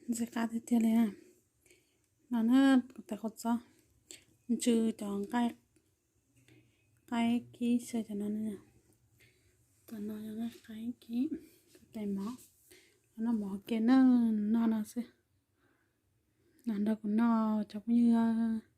Ntxim qab tiag tiag li na. No na, kuv tais qau txob, ntsw cov nqaij, nqaij kib xyaw cov no na. Cov no yog nqaij qaib kib, kuv tais mov, los noj mov ke na, noj no xwb. Los nrog kuv noj cov phooj ywg.